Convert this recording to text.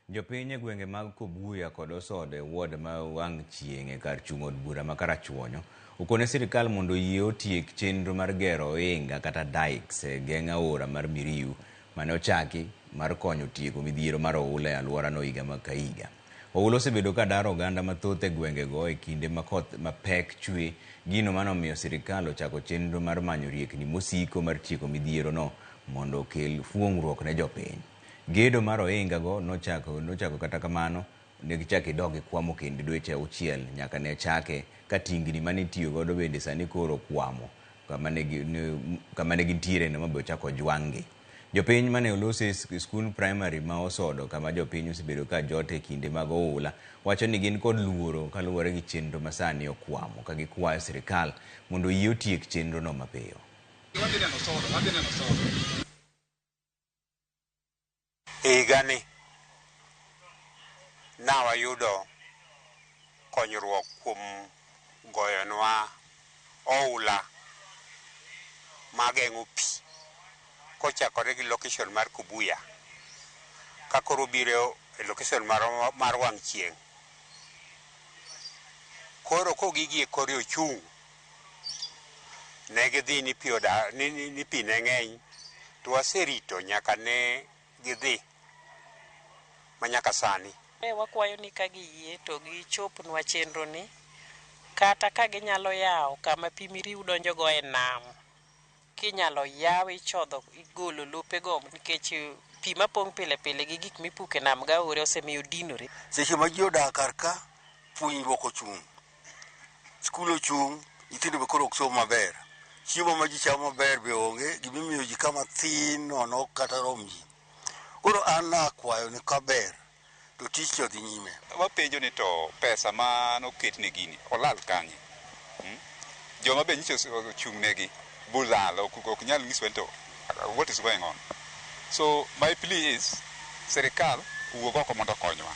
Jopiny e gwenge mag Kobuya kod Osodo e ward ma wang' chieng' e kar chung' od bura ma Karachuonyo okone sirikal mondo oyie otiek chenro mar gero ohinga kata dikes e geng' aora mar Miriu mane ochaki mar konyo tieko midhiero mar oula e alworano higa ka higa. Oula osebedo ka daro oganda mathoth e gwengego e kinde ma koth mapek chwe, gino mane omiyo sirikal ochako chenro mar manyo riekni mosiko mar tieko midhierono mondo okel fuong'ruok ne jopiny. Gedo mar ohinga go nochako kata kamano ne gichako gidok gikwamo kendo dweche 6 nyaka ne chake ka tingni mane itiyo godo bende sani koro okwamo kama ne gintiere no mabe ochako ojwang'gi. Jopiny mane olose skund primary ma Osodo kama jopiny osebedo ka jot e kinde mag oula wacho ni gin kod luoro kaluwore gi chenro masani okwamo ka gikwayo sirikal mondo oyie otiek chenro no mapiyo. E higani nawayudo konyruok kuom goyonwa oula mageng'o pi kochakore gi location mar Kobuya ka koro biro e location mar wang' chieng'. Koro kogigi e kore ochung', ne gidhi ni pi oda, ni pi ne ng'eny, to waserito nyaka ne gidhi ma nyaka sani. Wakwayo ni ka giyie to gichopnwa chenro ni, kata ka ginyalo yawo kama pi Miriu donjogo e nam, kinyalo yaw ichodho igolo lopego nikech pi mapong' pile pile gi gik mipuko e nam gaore osemiyo dinore. Seche ma ji odak kar ka, puonjruok ochung', skul ochung', nyithindo be koro ok som maber, chiemo ma ji chamo maber be onge, gimimiyo ji kama thin nono kata rom ji. Koro an nakwayo ni kaber to tich odhi nyime. Wapenjo ni to pesa ma noket ne gini olal kanye? Joma be nyiso ochung' negi bulal ok nyal nyiso ni to what is going on. So my plea is sirikal owuog oko mondo okonywa.